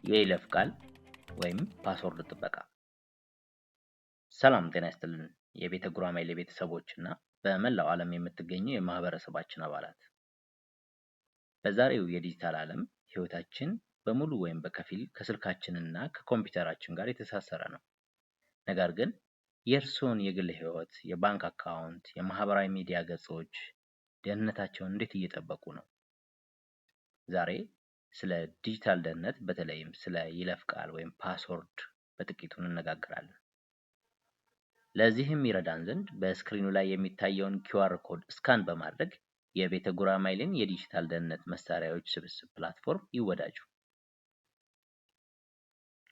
የይለፍ ቃል ወይም password ጥበቃ። ሰላም ጤና ይስጥልን የቤተ ጉራማይሌ ቤተሰቦች እና በመላው ዓለም የምትገኙ የማህበረሰባችን አባላት። በዛሬው የዲጂታል ዓለም ህይወታችን በሙሉ ወይም በከፊል ከስልካችንና ከኮምፒውተራችን ጋር የተሳሰረ ነው። ነገር ግን የእርስዎን የግል ህይወት፣ የባንክ account፣ የማህበራዊ ሚዲያ ገጾች ደህንነታቸውን እንዴት እየጠበቁ ነው? ዛሬ ስለ ዲጂታል ደህንነት በተለይም ስለ ይለፍ ቃል ወይም password በጥቂቱ እንነጋገራለን። ለዚህም ይረዳን ዘንድ በ screen ኑ ላይ የሚታየውን QR code scan በማድረግ የቤተ ጉራማይሌን የዲጂታል ደህንነት መሳሪያዎች ስብስብ platform ይወዳጁ።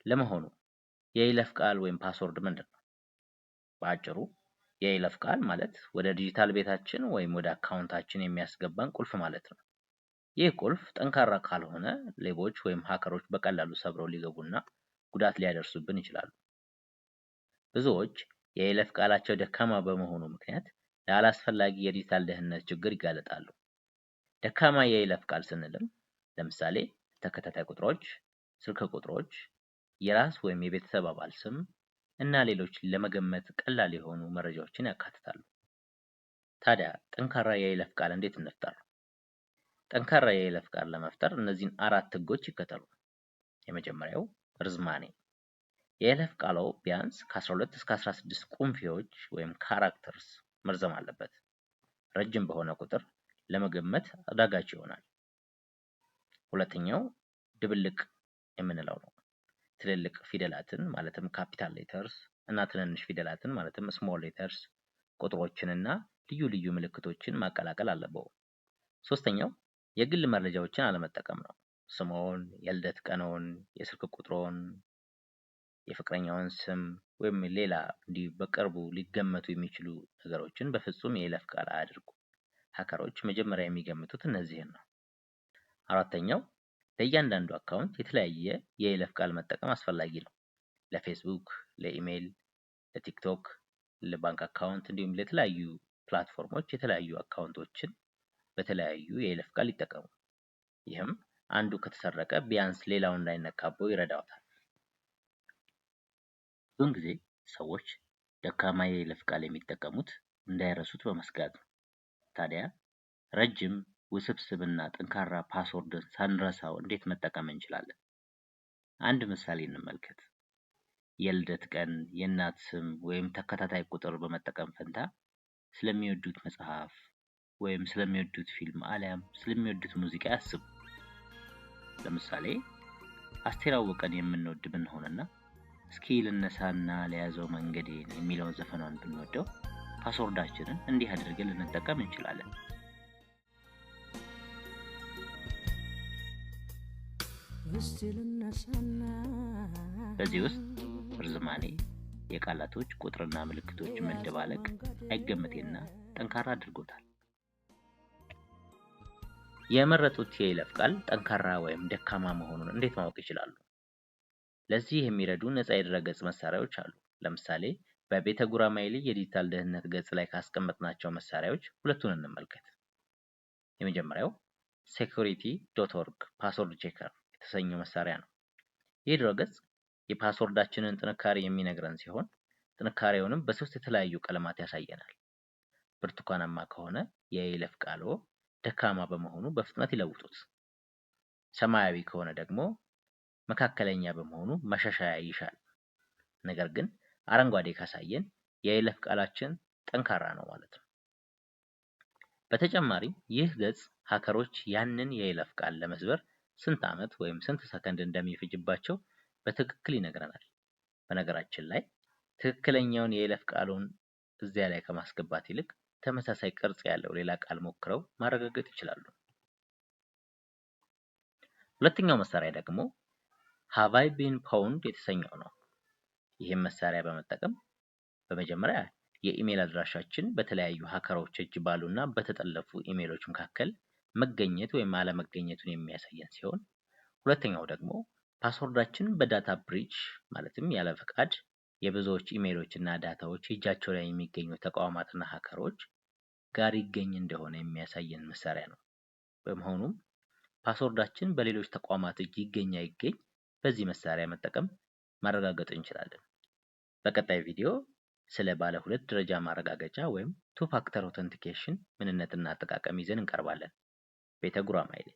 ለመሆኑ የይለፍ ቃል ወይም password ምንድን ነው? በአጭሩ የይለፍ ቃል ማለት ወደ ዲጂታል ቤታችን ወይም ወደ account ኣችን የሚያስገባን ቁልፍ ማለት ነው። ይህ ቁልፍ ጠንካራ ካልሆነ ሌቦች ወይም hacker ኦች በቀላሉ ሰብረው ሊገቡና ጉዳት ሊያደርሱብን ይችላሉ። ብዙዎች የይለፍ ቃላቸው ደካማ በመሆኑ ምክንያት ለአላስፈላጊ የዲጂታል ደህንነት ችግር ይጋለጣሉ። ደካማ የይለፍ ቃል ስንልም ለምሳሌ ተከታታይ ቁጥሮች፣ ስልክ ቁጥሮች፣ የራስ ወይም የቤተሰብ አባል ስም እና ሌሎች ለመገመት ቀላል የሆኑ መረጃዎችን ያካትታሉ። ታዲያ ጠንካራ የይለፍ ቃል እንዴት እንፍጠር? ጠንካራ የይለፍ ቃል ለመፍጠር እነዚህን አራት ህጎች ይከተሉ። የመጀመሪያው ርዝማኔ። የይለፍ ቃልዎ ቢያንስ ከ12 እስከ 16 ቁምፊዎች ወይም characters መርዘም አለበት። ረጅም በሆነ ቁጥር ለመገመት አዳጋች ይሆናል። ሁለተኛው ድብልቅ የምንለው ነው። ትልልቅ ፊደላትን ማለትም capital letters እና ትንንሽ ፊደላትን ማለትም small letters፣ ቁጥሮችንና ልዩ ልዩ ምልክቶችን ማቀላቀል አለብዎ። ሶስተኛው የግል መረጃዎችን አለመጠቀም ነው። ስምዎን፣ የልደት ቀንዎን፣ የስልክ ቁጥሮን፣ የፍቅረኛውን ስም ወይም ሌላ እንዲህ በቅርቡ ሊገመቱ የሚችሉ ነገሮችን በፍጹም የይለፍ ቃል አያድርጉ። hacker ኦች መጀመሪያ የሚገምቱት እነዚህን ነው። አራተኛው ለእያንዳንዱ account የተለያየ የይለፍ ቃል መጠቀም አስፈላጊ ነው። ለፌስቡክ፣ ለኢሜይል፣ ለቲክቶክ፣ ለባንክ account እንዲሁም ለተለያዩ platform ኦች የተለያዩ account ኦችን በተለያዩ የይለፍ ቃል ይጠቀሙ። ይህም አንዱ ከተሰረቀ ቢያንስ ሌላው እንዳይነካብዎ ይረዳዎታል። ብዙውን ጊዜ ሰዎች ደካማ የይለፍ ቃል የሚጠቀሙት እንዳይረሱት በመስጋት ነው። ታዲያ ረጅም፣ ውስብስብና ጠንካራ password ን ሳንረሳው እንዴት መጠቀም እንችላለን? አንድ ምሳሌ እንመልከት። የልደት ቀን፣ የእናት ስም ወይም ተከታታይ ቁጥር በመጠቀም ፈንታ ስለሚወዱት መጽሐፍ ወይም ስለሚወዱት ፊልም አሊያም ስለሚወዱት ሙዚቃ ያስቡ። ለምሳሌ አስቴር አወቀን የምንወድ ብንሆንና እስኪ ልነሳና ለያዘው መንገዴን የሚለውን ዘፈኗን ብንወደው password ኣችንን እንዲህ አድርገን ልንጠቀም እንችላለን። በዚህ ውስጥ ርዝማኔ፣ የቃላቶች ቁጥርና ምልክቶች መደባለቅ አይገመቴና ጠንካራ አድርጎታል። የመረጡት የይለፍ ቃል ጠንካራ ወይም ደካማ መሆኑን እንዴት ማወቅ ይችላሉ? ለዚህ የሚረዱ ነፃ የድረገጽ መሳሪያዎች አሉ። ለምሳሌ በቤተ ጉራማይሌ የዲጂታል ደህንነት ገጽ ላይ ካስቀመጥናቸው መሳሪያዎች ሁለቱን እንመልከት። የመጀመሪያው security.org password checker የተሰኘው መሳሪያ ነው። ይህ ድረገጽ የ password ኣችንን ጥንካሬ የሚነግረን ሲሆን ጥንካሬውንም በሶስት የተለያዩ ቀለማት ያሳየናል። ብርቱካናማ ከሆነ የይለፍ ቃልዎ ደካማ በመሆኑ በፍጥነት ይለውጡት። ሰማያዊ ከሆነ ደግሞ መካከለኛ በመሆኑ ማሻሻያ ይሻል። ነገር ግን አረንጓዴ ካሳየን የይለፍ ቃላችን ጠንካራ ነው ማለት ነው። በተጨማሪም ይህ ገጽ hacker ኦች ያንን የይለፍ ቃል ለመስበር ስንት ዓመት ወይም ስንት ሰከንድ እንደሚፈጅባቸው በትክክል ይነግረናል። በነገራችን ላይ ትክክለኛውን የይለፍ ቃሉን እዚያ ላይ ከማስገባት ይልቅ ተመሳሳይ ቅርጽ ያለው ሌላ ቃል ሞክረው ማረጋገጥ ይችላሉ። ሁለተኛው መሳሪያ ደግሞ Have I Been Pwned የተሰኘው ነው። ይህም መሳሪያ በመጠቀም በመጀመሪያ የኢሜል አድራሻችን በተለያዩ hacker ኦች እጅ ባሉና በተጠለፉ ኢሜሎች መካከል መገኘት ወይም አለመገኘቱን የሚያሳየን ሲሆን፣ ሁለተኛው ደግሞ password ኣችን በ data breach ማለትም ያለ ፈቃድ የብዙዎች ኢሜሎች እና data ዎች እጃቸው ላይ የሚገኙ ተቋማትና hacker ኦች ጋር ይገኝ እንደሆነ የሚያሳየን መሳሪያ ነው። በመሆኑም password ኣችን በሌሎች ተቋማት እጅ ይገኝ አይገኝ በዚህ መሳሪያ መጠቀም ማረጋገጥ እንችላለን። በቀጣይ ቪዲዮ ስለ ባለ ሁለት ደረጃ ማረጋገጫ ወይም two factor authentication ምንነትና አጠቃቀም ይዘን እንቀርባለን። ቤተ ጉራማይሌ።